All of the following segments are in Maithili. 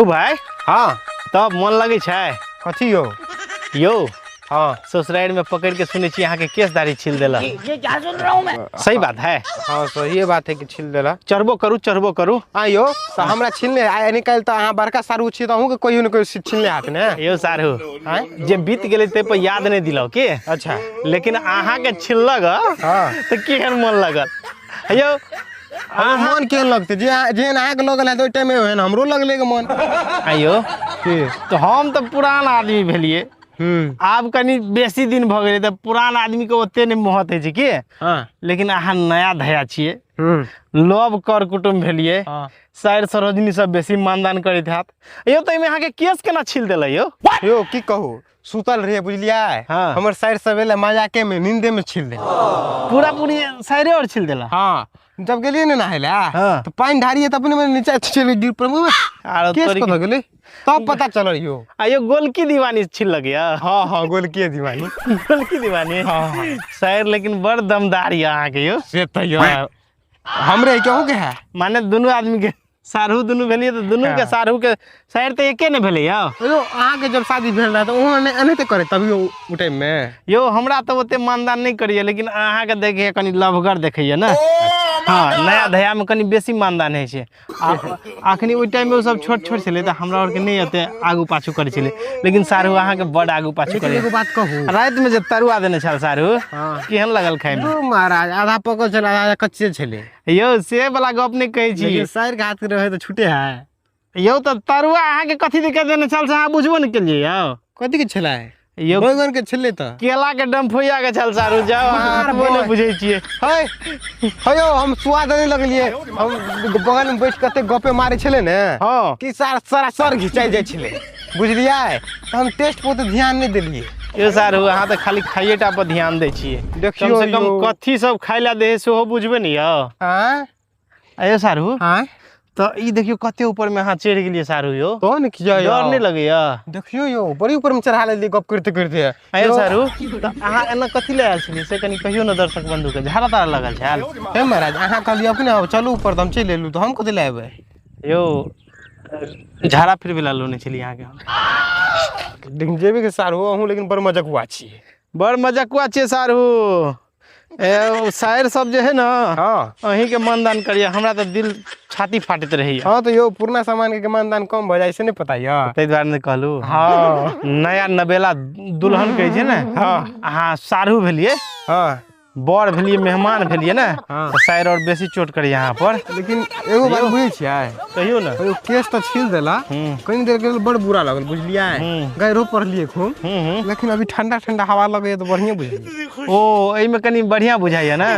ओ भाई। हाँ। तब मन लगे छै? कथी यौ? यौ। हाँ। ससुरारि में पकड़ के सुनै छी अहाँके केस दाढ़ी छील देलक। ये क्या सुन रहा हूँ मैं? सही बात है? हाँ, सही बात है कि छील देला। चढ़बो करू, चढ़बो करू। हाँ यौ, तऽ हमरा छीलने आइ निकालि तऽ अहाँ बड़का सारू छी तऽ अहूँके कहियो ने कहियो छीलने हाथ ने। यौ सारू, आँय? जे बीत गेलै ताहि पर याद नहि दिलाउ की? अच्छा। लेकिन अहाँके छिललक हाँ। तऽ केहन मन लगल यौ? हमर मन केहन लगतै? जे जेहन अहाँके लगल हैत ओहि टाइममे ओहन हमरो लगलै के मन। आइयो की? तऽ हम तऽ पुरान आदमी भेलियै। आब कनि बेसी दिन भऽ गेलै तऽ पुरान आदमीके ओते नहि महत्व होइ छै की? हाँ। लेकिन अहाँ नया धया छियै, लव कर कुटुम्ब भेलियै। हाँ। साइर सरोजनी सब बेसी मानदान करैत हैत यौ, तऽ एहिमे अहाँके केस केना छील देलै यौ? यौ की कहू, सुतल रहियै बुझलियै? हाँ। हमर साइर सब एलै मजाके में, नींदे में छील देलै। पूरा पूरी साइरे और छील देला? हाँ, जब गेलियै ने नहाय लए, हाँ। तऽ पानि ढारियै तऽ अपने मने नीचा चलि गिर पड़ल। आरो केस तोरी कतऽ गेलै तब पता चलल यौ। आ यौ, गोलकी दीवानी छिलक यऽ? हाँ हाँ, गोलकी दीवानी। गोलकी दीवानी। हाँ। साइर लेकिन बड़ दमदार यऽ अहाँके यौ। से तऽ यौ हमरे केहू के है। माने दुनू आदमी के सारहू दुनू भेलियै तऽ दुनू के हाँ। सारहू के साइर तऽ एके ने भेलै यौ। यौ, अहाँके जब शादी भेल रहै तऽ ओहो एनाहिते करे तभियो ओ टाइम में? यौ, हमरा तऽ ओते मानदान नहि करैए, लेकिन अहाँके देखैए कनि लभगर देखैए ने। हाँ, नया धया में कनि बेसी मानदान होइ छै। आ अखनी ओहि टाइममे ओ सब छोट छोट छलै तऽ हमरा आरके नहि ओते आगू पाछू करै छलै, लेकिन सारू अहाँके बड आगू पाछू लेकिन करै। एगो बात कहू? रातिमे जे तरुआ देने छल सारू, हाँ। केहन लगल खायमे? यौ महाराज, आधा पकल छलै, आधा कच्चे छलै। यौ, से वाला गप नहि कहै छी। लेकिन साइर के हाथ के रहै तऽ छूटे है। यौ, तऽ तरुआ अहाँके कथी दिक्कत देने छल से अहाँ बुझबो नहि केलियै यौ। कथी के छलै? यौ, बैगन के छलै तऽ। केला के डम्फोइया के छल सारू। जाउ, अहाँ मार अतबो नहि बय। बुझै छियै। है हे यौ, हम स्वाद नहि लगलियै। हम बगल में बैठ कते गपे मारै छलै ने हाँ। कि सारा सारा सर घिचाइ जाइ छलै बुझलियै? तऽ हम टेस्ट पर ओते ध्यान नहि देलियै। यौ सारू, अहाँ तऽ खाली खाइए टा पर ध्यान दै छियै। देखियौ कम से कम यौ। कथी सब खाइ लए दै है सेहो बुझबै ने यौ। आँय? आ यौ सारू, आँय? तऽ ई देखियौ कते ऊपर में अहाँ चढ़ि गेलियै सारू यौ। तो ने किया यौ? डर नहि लगैया? देखियौ यौ, बड़ी ऊपर में चढ़ा लेलियै गप करते करते। आ यौ सारू, तऽ अहाँ एना कथी लए आयल छलियै से कनि कहियौ ने दर्शक बंधु के। झाड़ा ताड़ा लगल छल? हे महाराज, अहाँ कहलियै अपने आउ चलू ऊपर तऽ हम चलि एलहुँ, तऽ हम कथी लए एबै? यौ, झाड़ा फिरबै लए लोने छलियै अहाँके हम। लेकिन जेबे के सारू, अहूँ लेकिन बड़ मजकुआ छियै। बड़ मजकुआ छियै सारू। ए सायर सब जे है ने, हाँ। अहीं के मानदान करिए। हमरा तऽ दिल छाती फाटैत रहैया। हाँ तऽ यौ, पुरना सामान के मानदान कम भऽ जाइ से नहि पता यऽ? ताहि दुआरे ने कहलहुँ। हाँ। नया नबेला दुल्हन कहै छै ने। हाँ। अहाँ साढ़ू भेलियै, हाँ। बड़ भेलियै, मेहमान भेलियै ने। हाँ। तऽ सायर और बेसी चोट करैया अहाँ पर। लेकिन एगो बात बुझै छियै? कहियौ ने। यौ, केस तऽ छील देला, कनि देर के लेल बड़ बुरा लगल बुझलियै? गायरो पढ़लियै खूब। हूँ हूँ लेकिन अभी ठंडा ठंडा हवा लगैया तऽ बढ़िआँ बुझलियै। ओ, एहिमे कनि बढ़िआँ बुझाइया ने?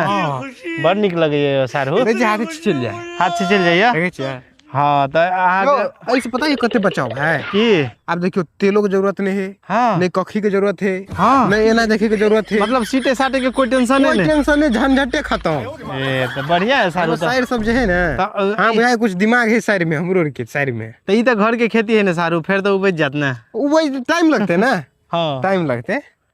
बड़ नीक लगैया साढ़ू। देखै छियै, हाथे चलि जाय। हाथ से चलि जाइया। देखै छियै? हाँ, तऽ यौ, अहाँके एहिसँ पता यऽ कते बचाव है? की? आब देखियौ, तेलो के जरूरत नहीं है, हाँ। नहीं कखी के जरूरत है, हाँ। नहीं एना देखे के जरूरत है। मतलब सीटे साटे के कोई टेंशन कोई नहीं? टेंशन नहीं, झंझटे खत्म। ए तऽ बढ़िया है सारू तऽ। साइर सब जे है ने, तऽ, हाँ भैया, कुछ दिमाग है साइर में, हमरो के साइर में। तऽ ई तऽ घर के खेती है ने सारू, फेर तऽ उपजि जायत ने। वो टाइम लगते ना। हाँ। टाइम लगते।